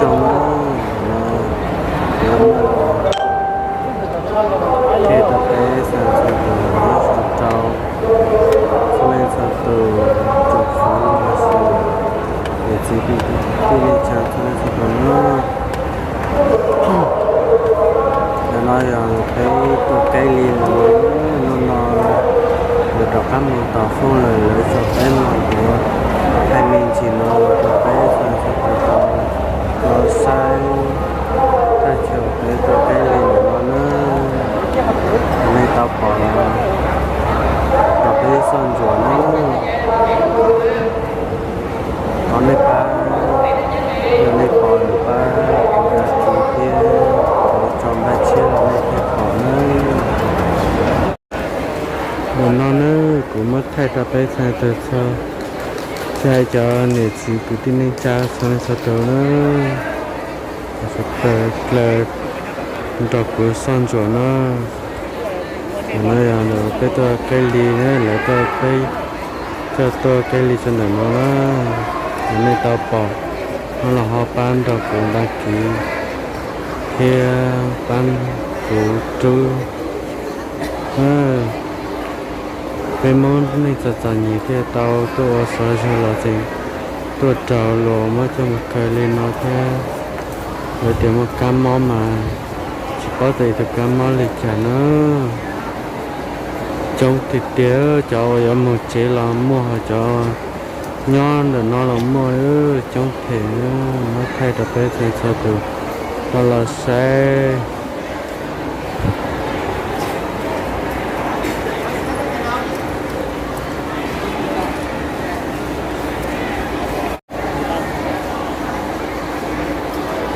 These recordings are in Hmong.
Zoo na, no, kuv muaj qhia rau peb txhua tus nyob rau txhua leej txhua tus, tsoom fwv los sis niam txiv kwv tij neej tsa txhua leej txhua tus na. Ntawm no yog peb tuaj kaij li no, hnub no yuav rov qab mus tom fooj lawm, lawv tso peb mus kuv hais me ntsis no rau peb txhua leej txhua tus tau los saib thaj chaw peb tuaj kaij li ntawm no na. Nej tau pom los rau peb soj ntsuam na. Thov nej pab, yog nej pom lawm pab kuv da kiv thiab kuv tso npaj tshiab rau nej thiaj pom na. Ntawm no na, kuv muab thaij rau peb txhua tus txhua, thiab hais cov niam txiv kwv tij neej tsa txhua leej txhua tus na, sawv daws nrog kuv soj ntsuam no. Ntawm no yog peb tuaj kaij li na, lawv tuaj peb coj tuaj kaij li rau ntawm no na. Yog nej tau pom no los ho pab nrog kuv da kiv thiab pab kuv rub. Peb Hmoob neej txom txom nyem thiaj tau tuaj ua xov zog los tseem tuaj raug luag muab coj mus kaw li no thiab. Lawv tias muaj kab mob mas tsis paub tias tus kab mob li cas na. Coob tiag tiag, cov uas yuav mus tsev los muaj, ho cov nyob ntawm no los muaj, coob phem. Muab thaij rau peb txhua tus tau los saib.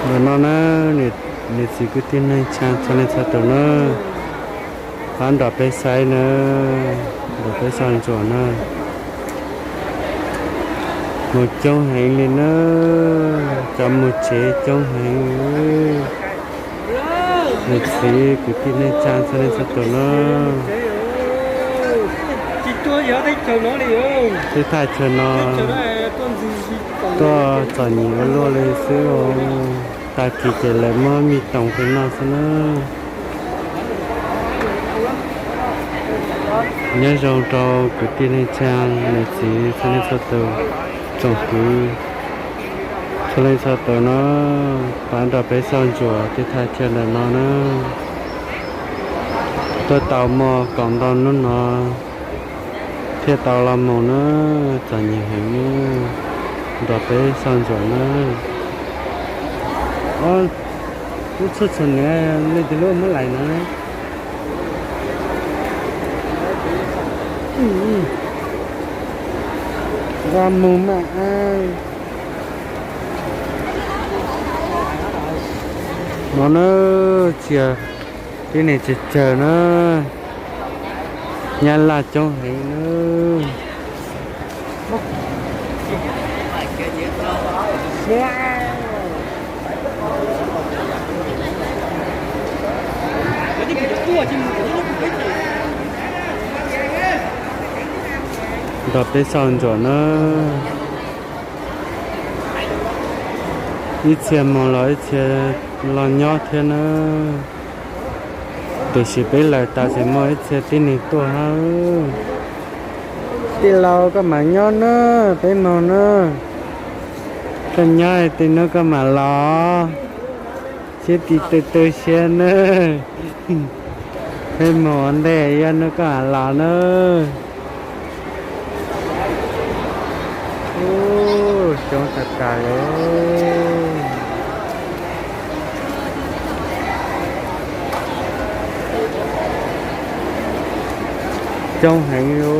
Ntawm no na, niam txiv kwv tij neej tsa txhua leej txhua tus na, pab nrog peb saib na, nrog peb soj ntsuam na. Mus coob heev li na, cov mus tsev coob heev. Niam txiv kwv tij neej tsa txhua leej txhua tus na, teb thaj chaw no tuaj txom nyem ua luaj li xwb. Tag kis ces lawv muab mij toom pem no xwb na. Nyob zoo rau kwv tij neej tsa, niam txiv txhua leej txhua tus, tsoom kwv txhua leej txhua tus no, pab nrog peb soj ntsuam tej thaj chaw ntawm no na. Tuaj tau muaj kaum ntau hnub no thiaj tau los mus na, txom nyem heev na, nrog peb soj ntsuam na. Lub txhua txhua na, nej tus lub muab lais no na. Nqa mus mas. No na, txias tib neeg tsawg tsawg na, nyab laj coob heev na. Nrog peb soj ntsuam na, ib txhia mus los ib txhia los nyob thiab na. Tiam sis peb lawm tas ces muaj ib txhia tib neeg tuaj hab. Tij laug koj mam nyob na, peb mus na. Koj nyob tej hnub koj mam los, siab tsis tu tu siab na. Peb mus ua ntej ib hnub koj mam los na. Coob tas tas li. Coob heev li.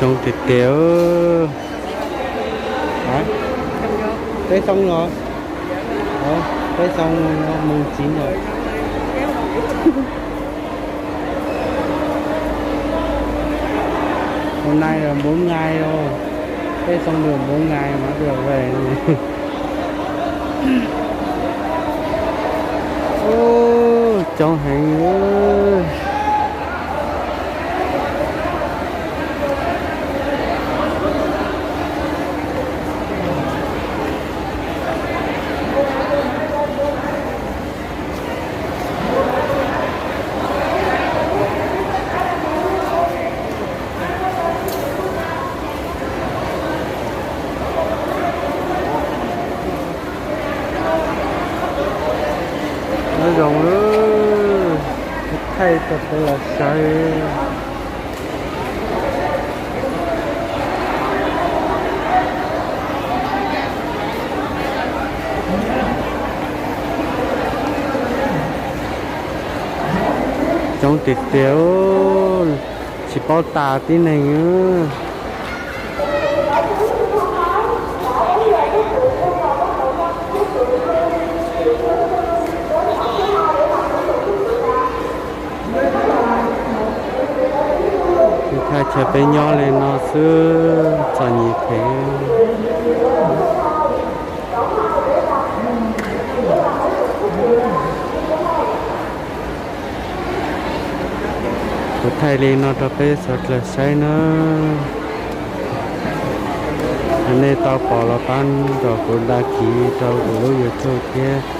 Coob tiag tiag. Peb xoo los, peb xoo mus txiv ntawd. Hôm nay là bốn ngày rồi. Peb xoo nws muv ngai mas dua ve. Ub, coob heev. Nyob zoo, kuv thaij rau peb los saib. Coob tiag tiag, tsis paub tas tib neeg. Kuv thaij chaw peb nyob li no xwb, txom nyem phem. Kuv thaij li no rau peb sawv daws saib na. Yog nej tau pom los pab nrog kuv đăng ký rau kuv lub YouTube thiab.